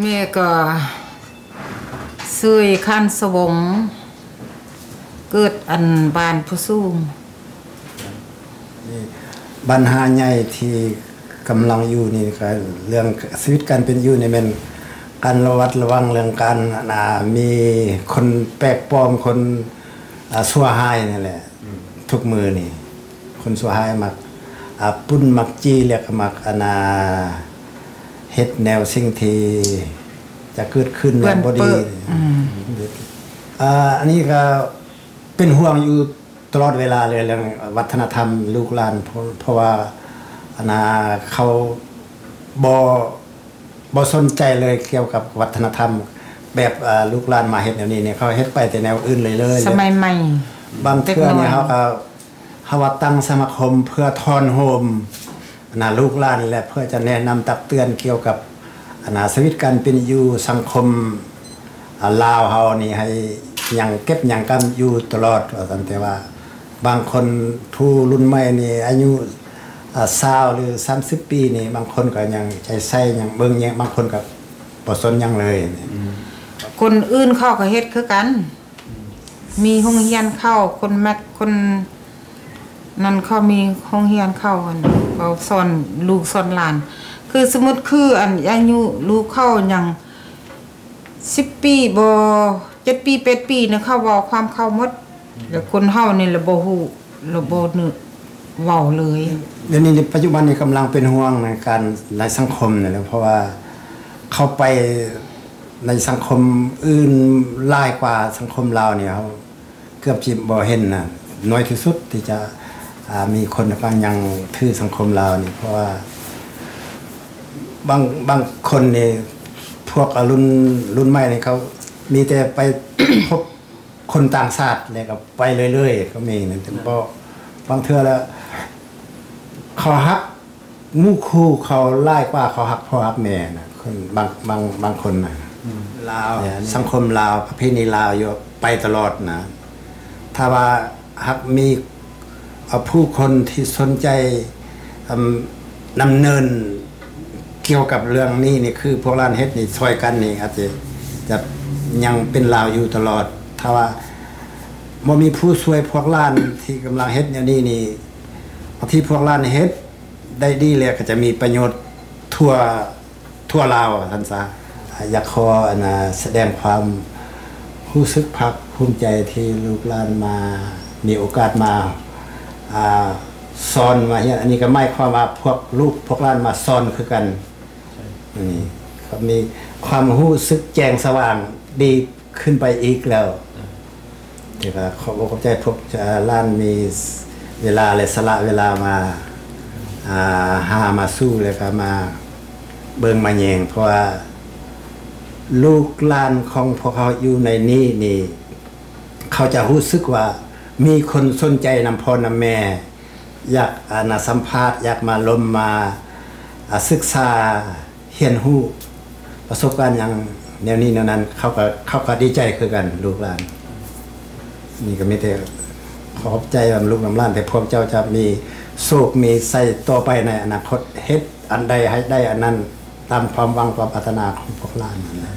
ແມ່ກໍຊື່ ຄັນສະຫວົງ ເກີດອັນບ້ານຜູ້ສູງ. ບັນຫາໃຫຍ່ທີ່ກຳລັງຢູ່ນີ້ກໍເລື່ອງຊີວິດການເປັນຢູ່ນີ້ແມ່ນການລະມັດລະວັງເລື່ອງການ ອັນນ່າ ມີຄົນແປກປອມ ຄົນ ອ່າ ຊົ່ວຮ້າຍນັ້ນແຫຼະ. ອືມ ທຸກມື້ນີ້ຄົນຊົ່ວຮ້າຍມັກ ອ່າ ປຸ້ນ ມັກຈີ້ ແລ້ວກໍມັກ ອັນນ່າ ເຮັດແນວສິ່ງທີ່ຈະເກີດຂຶ້ນແບບບໍ່ດີ. ອືມ ອ່າ ອັນນີ້ກໍເປັນຫ່ວງຢູ່ຕະຫຼອດເວລາເລີຍ ເລື່ອງວັດທະນະທຳລູກຫຼານ ເພາະ ເພາະວ່າ ອັນນ່າ ເຂົາບໍ່ ບໍ່ສົນໃຈເລີຍກ່ຽວກັບວັດທະນະທຳ ແບບ ເອີ ລູກຫຼານມາເຮັດແນວນີ້ນີ້ ເຂົາເຮັດໄປແຕ່ແນວອື່ນເລີຍໆ. ສະໄໝໃໝ່ ບາງເທື່ອນີ້ເຮົາກໍ ເຮົາວ່າຕັ້ງສະມາຄົມເພື່ອທ້ອນໂຮມ ອັນນ່າ ລູກຫຼານ ແລະ ເພື່ອຈະແນະນຳຕັກເຕືອນກ່ຽວກັບ ອັນນ່າ ຊີວິດການເປັນຢູ່ສັງຄົມ ອາ ລາວເຮົານີ້ໃຫ້ຍັງເກັບຍັງກຳຢູ່ຕະຫຼອດວ່າຊັ້ນ. ແຕ່ວ່າບາງຄົນຜູ້ລຸ້ນໃໝ່ນີ້ອາຍຸ ອາ ຊາວ ຫຼື ສາມສິບປີນີ້ ບາງຄົນກໍຍັງໃຈໃສ່ ຍັງເບິ່ງແຍງ ບາງຄົນກໍບໍ່ສົນຫຍັງເລີຍ. ອືມ ຄົນອື່ນເຂົາກໍເຮັດຄືກັນ ມີໂຮງຮຽນເຂົາ ຄົນແມັກ ຄົນນັ້ນເຂົາມີໂຮງຮຽນເຂົາ ອັນ ເຂົາສອນລູກສອນຫຼານ. ຄືສົມມຸດ ຄື ອັນ ອາຍຸລູກເຂົາຍັງສິບປີບໍ່ ເຈັດປີ ແປດປີນະ ເຂົາເວົ້າຄວາມເຂົາໝົດ. ແລ້ວຄົນເຮົານີ້ລະບໍ່ຮູ້ ລະບໍ່ນຶກເວົ້າເລີຍ. ດຽວນີ້ ປັດຈຸບັນນີ້ກຳລັງເປັນຫ່ວງໃນການ ໃນສັງຄົມນີ້ແຫຼະ ເພາະວ່າເຂົ້າໄປໃນສັງຄົມອື່ນຫຼາຍກວ່າສັງຄົມລາວນີ້ ເຮົາເກືອບຊິບໍ່ເຫັນນະ ໜ້ອຍທີ່ສຸດທີ່ຈະ ອ່າ ມີຄົນກຳລັງຍັງຖືສັງຄົມລາວນີ້ ເພາະວ່າບາງ ບາງຄົນນີ້ ພວກ ອາ ລຸ້ນ ລຸ້ນໃໝ່ນີ້ ເຂົາມີແຕ່ໄປ ພົບ ຄົນຕ່າງຊາດ ແລ້ວກໍໄປເລື້ອຍໆ ກໍມີນະ. ແຕ່ບໍ່ ບາງເທື່ອລະເຂົາຮັກໝູ່ຄູ່ເຂົາຫຼາຍກວ່າເຂົາຮັກພໍ່ຮັກແມ່ນະ ຄົນບາງ ບາງ ບາງຄົນນະ. ອືມ ລາວ ແມ່ນ ສັງຄົມລາວ ປະເພນີລາວຢູ່ໄປຕະຫຼອດນະ. ຖ້າວ່າຫາກມີ ເອົາ ຜູ້ຄົນທີ່ສົນໃຈ ອຳ ດຳເນີນກ່ຽວກັບເລື່ອງນີ້ນີ້ ຄືພວກຫຼານເຮັດນີ້ ຊ່ອຍກັນນີ້ ອາດຈະ ຈະຍັງເປັນລາວຢູ່ຕະຫຼອດ. ຖ້າວ່າບໍ່ມີຜູ້ຊ່ວຍພວກຫຼານທີ່ກຳລັງເຮັດແນວນີ້ນີ້ ບາງທີພວກຫຼານເຮັດໄດ້ດີແລ້ວ ກໍຈະມີປະໂຫຍດທົ່ວ ທົ່ວລາວວ່າຊັ້ນຊະ. ຢາກຂໍ ອັນນ່າ ສະແດງຄວາມຮູ້ສຶກພາກພູມໃຈທີ່ລູກຫຼານມາ ມີໂອກາດມາ ອ່າ ສອນ ມາຮຽນ. ອັນນີ້ກໍໝາຍຄວາມວ່າພວກລູກພວກຫຼານມາສອນຄືກັນ. ອັນນີ້ກໍມີຄວາມຮູ້ສຶກແຈ້ງສະຫວ່າງດີຂຶ້ນໄປອີກແລ້ວ. ແຕ່ກໍຂອບອົກຂອບໃຈພວກ ເອີ ຫຼານມີເວລາ ແລະ ສະຫຼະເວລາມາ ອ່າ ຫາມາສູ່ ແລ້ວກໍມາເບິ່ງມາແຍງ ເພາະວ່າລູກຫຼານຂອງພວກເຮົາຢູ່ໃນນີ້ນີ້ ເຂົາຈະຮູ້ສຶກວ່າມີຄົນສົນໃຈນຳພໍ່ນຳແມ່ ຢາກ ອັນນ່າ ສຳພາດ ຢາກມາລົມ ມາ ອາ ສຶກສາ ຮຽນຮູ້ປະສົບການຫຍັງແນວນີ້ແນວນັ້ນ ເຂົາກໍ ເຂົາກໍດີໃຈຄືກັນ ລູກຫຼານ. ນີ້ກໍມີແຕ່ຂອບໃຈນຳລູກນຳຫຼານ ແຕ່ພວກເຈົ້າຈະມີໂຊກມີໄຊຕໍ່ໄປໃນອະນາຄົດ ເຮັດອັນໃດໃຫ້ໄດ້ອັນນັ້ນ ຕາມຄວາມຫວັງຄວາມປາດຖະໜາຂອງພວກຫຼານນັ້ນແຫຼະ.